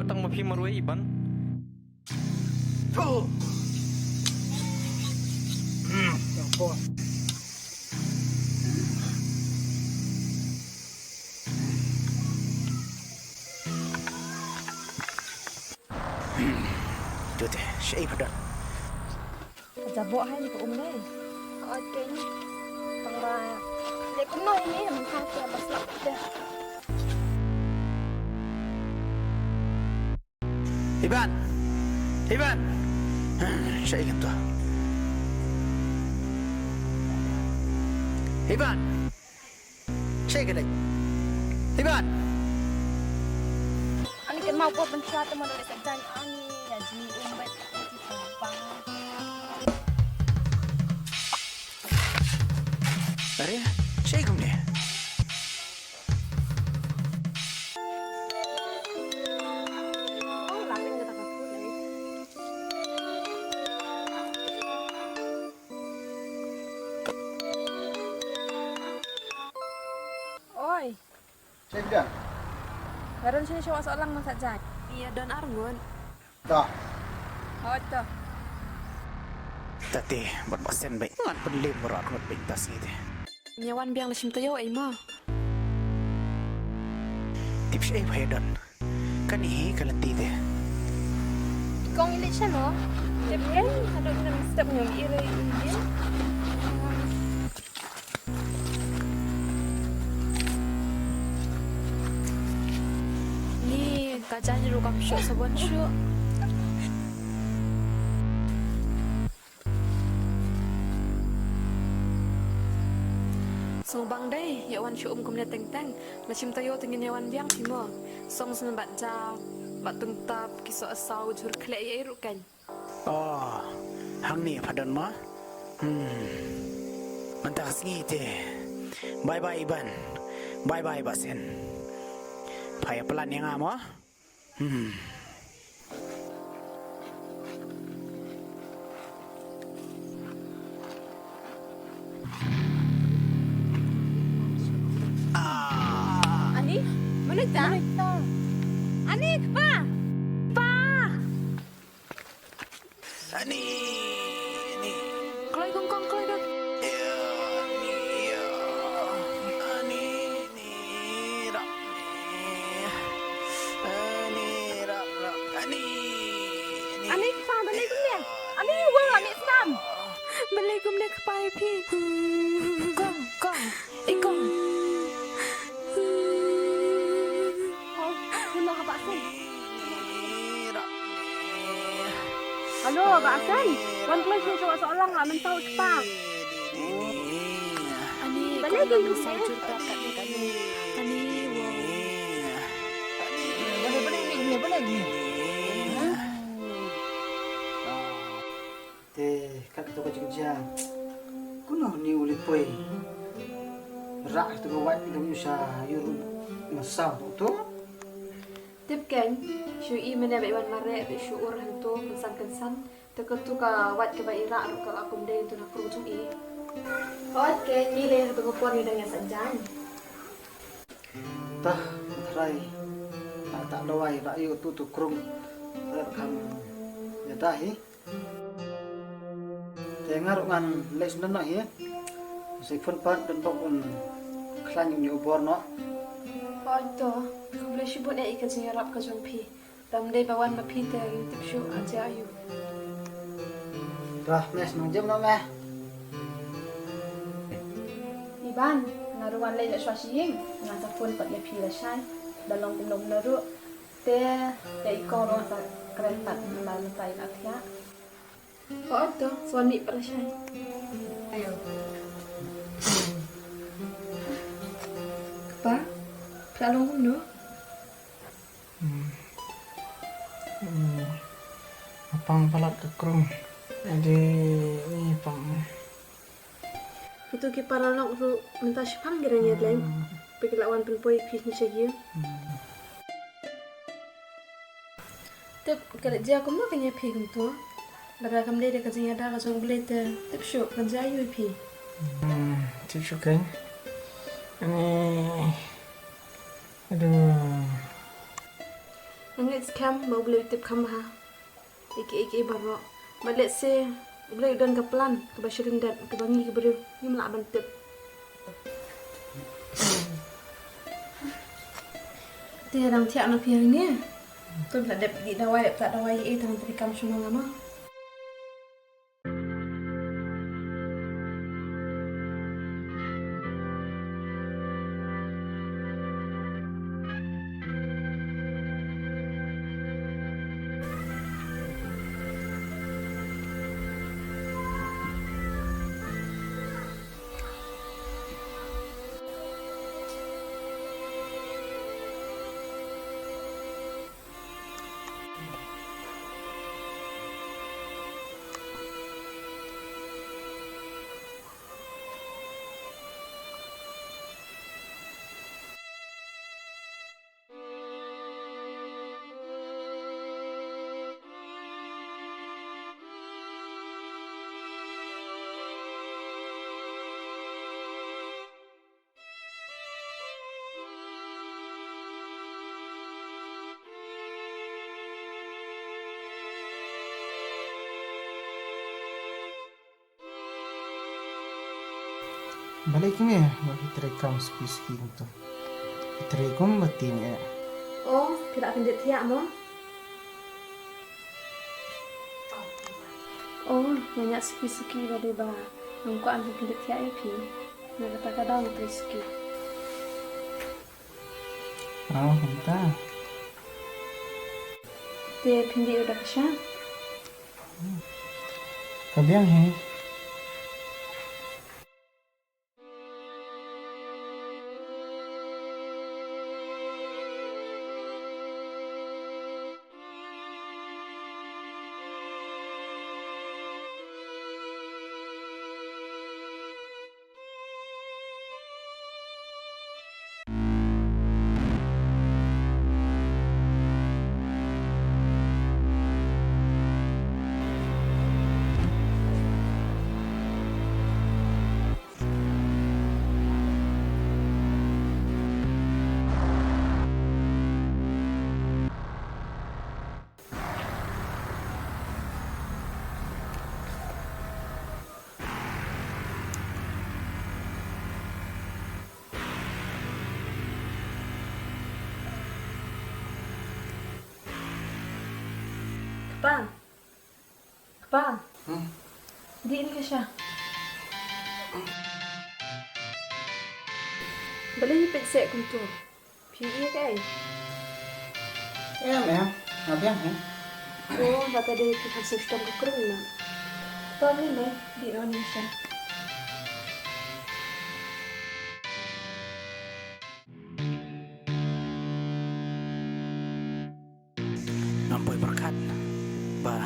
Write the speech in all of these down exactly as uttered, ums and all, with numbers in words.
Tang ma phi marwei Iban. Ito te, shaei phi don? Ka jaboh hai ni ka um dei. Ot keiñ. Tang ba leh kumno ine mynta ka ba slap te. Iban. Iban. Shaei keiñ to? Iban. Shaei ka dei? Iban. Ani kynmaw ko ban shwa te mo da leh ka jaiñ ani ya jingim bad ki bang. Are, shaei kumne? Oi. Check dah. Baron sini syawa soalang masak jai. Iya don arngut. Dah. Oh, dah. Tati, bat basen baik. Ngan penlim berat ngut baik tas ni teh. Nyawan biang lashim tayo ai ma. Tip shaei phi don? Kane hi ka lynti te. Kong i leit shano? Tip kan? Haduh ngam step ngam i re i ye. Ni ka jaiñ ruh kam shuh sa ban shuh. Sngewbang dei, ïa wan sha um kumne teng teng. Lashim taïew te ngin ïa wan biang phi mo. Song sngewbha bad ja, bad tungtap, ki soh saw, jhur khleh ïa ruh kan. Oh, hangne pha don mo? Hmm. Mynta ka sngi te. Bye bye Iban. Bye bye Basen. Pha ïa plan ïa nga mo? Hmm. Ah. Ani, mano ita? Mano ita? Ani, kpa! Kpa! Ani, ani. Kloi kong kong, kloi kong. Ani, ani, ani, rap, ani. Ani, rap, rap. Ani, ani. Ani, kpa, balei kumne? Ani, wa, ani, snam. Balei kumne kpa ïa phi? Kong, kong. Eh, kong. Kong, kong, ha Bah Sen. Halo, Bah Sen. Wan kloi sha soh lang la mynta u kpa. Ani, balei kong la mynta u jur kpa kat kat ni. Ani, wo. Balei, balei ni, balei ni? Te kat to ka jingjia. Kuno ni u lipoi. Rak to ka wat ka misa yur masa to. Tip keiñ, shu i mene ba i wan mareh ba shu ur hanto kynsan kynsan. Te ka tu ka wat ka ba i rak ruh ka la kum dei tu na kru jong i. Wat keiñ ni le tu ka por ni dang ïa sa jan. Tah, trai. Ta ta lawai rak yu tu tu krung. Rak kham ïa ta hi. Te nga ruh ngan leit sngewdon noh hi. Sa phone pat don bok un khlaiñ ïa u bor noh. Hooid to, khublei shibun ïa i ka jingïarap ka jong phi. Lada ym dei ba wan ma phi te ngim tip shuh ha jia aïu. Bah, me sngewjam noh me. Iban, nga ruh wan leit noh shuwa sha ïing, nga sa phone pat ïa phi lashai. Da long kumno kumno ruh. Te, te i kong ruh nga sa kren pat namar mynta i la thiah. Hooid to, sa wan mih pat lashai. Ayo. Kpa, phi la long kumno? Hmm. Hmm. Nga pang palat ka krung. Ade ni pang. Kito ki paralok ruh mynta shiphang ki dang ïaid lem. Hmm. Phi ki la wan pynpoi phi sha ïing. Hmm. Tip ka la jia kumno kane phi kumto. Lada kam dei da ka jingïada ka jong U Blei te tip shuh kan jia ïa phi. Hmm, tip shuh kan. Ani. Aduh. Ngi Skhem ba U Blei u tip kham bha ïa kiei kiei baroh. Bad lehse U Blei u don ka plan kaba shisha dep kaba ngi ki briew ngim lah ban tip. Te dang thiah noh phi hangne. To la dep dih dawai, dep tah dawai ei tang treikam shuwa nga ma. Balei kine ba ki treikam suki suki kumto? Ki trei kumba tieng eh. Oh, ki la kyndit thiah mo? Oh, nga ñiah suki suki ba dei ba ngam kwah ban kyndit thiah ïa phi. Nga kata ka daw nga trei suki. Oh, kumta. Te phin dih ruh da ka sha? Ka biang hi. Kpa. Kpa. Hmm? Dih ne ka sha? Balei phi peit seh kumto? Phi ïohi kaei? Em, em. Nga biang hi. Oh, lada dei phi phan sngewshitom ka krung na. To, balei ne? Dih noh ne ka sha? Ngam poi pyrkhat ba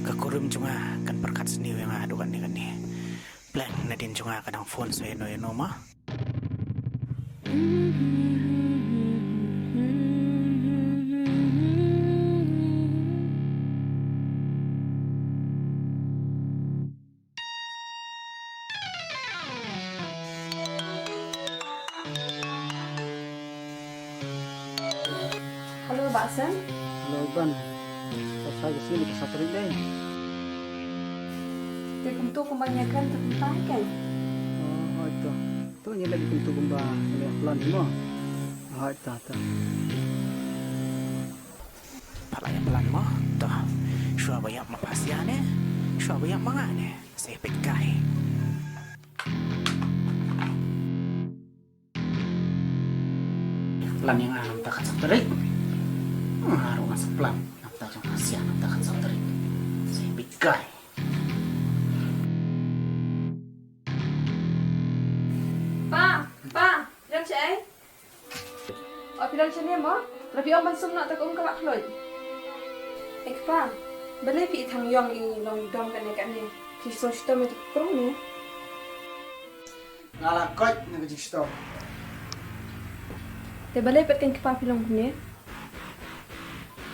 ka kurim jong nga kan pyrkhat sniew ïa nga haduh katne katne. Pleng, nadien jong nga ka dang phone sa ïano ïano ma. Hello, Bah Sen. Hello, Iban. Sa sa ka sngi ka sa tarik dei. Te kumto kumba ngi ïakren te kumta hi kein. Oh, hooid to. To ngi leh kumto kumba ngi la plan hi mo. Hooid to, to. Pha la ïa plan mo. To. Shuwa ba ïap ma pha sha ne. Shuwa ba ïap ma nga ne. Sa peit kai. Plan ïa nga na ka bynta ka san tarik. Nga ruh nga sa plan na ka bynta jong ka sha na ka bynta ka san tarik. Sa peit kai. Pa, pa, phi don shaei? O, phi don shane mo? Lada phi ong ban sum noh te ka um ka la khluit. Ei kpa, balei phi i thang ïong i long i dom kane kane? Phi sngewshitom ïa ka krung ne? Nga la koit na ka jingshitom. Te balei pat kein kpa phi long kumne?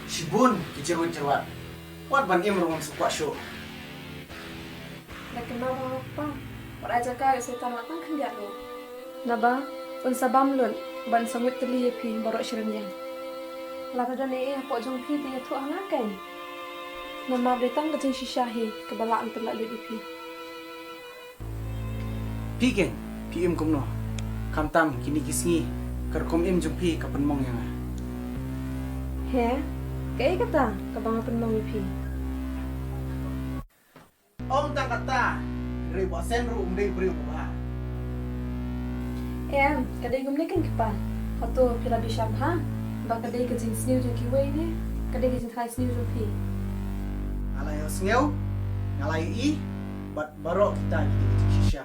Shibun ki jyrwit jyrwat. Wat ban im ruh ngam sa kwah shuh. Da kynmaw ba nga pang. Wat ai jaka ïa u Soitan wat tang khyndiat ruh. Naba un sa bam lut ban sa ngud tylli ïa phi baroh shi rynïeng. Lada don ei ei hapoh jong phi te ïathuh ha nga keiñ. Namar dei tang ka jingshisha hi kaba lah ban pynlait lut ïa phi. Phi keiñ, phi im kumno? Khamtam kine ki sngi ka rukom im jong phi ka pynmong ïa nga. He, kaei kata kaba nga pynmong ïa phi? Ym tang kata, hynrei Bah Sen ruh um dei briew ba bha. Em, ka dei kumne keiñ kpa. Hato phi la bishar bha ba ka dei ka jingsniew jong kiwei ne ka dei ka jingtharai sniew jong phi? Nga la ïohsngew, nga la ïohi bad baroh kita ki dei ka jingshisha.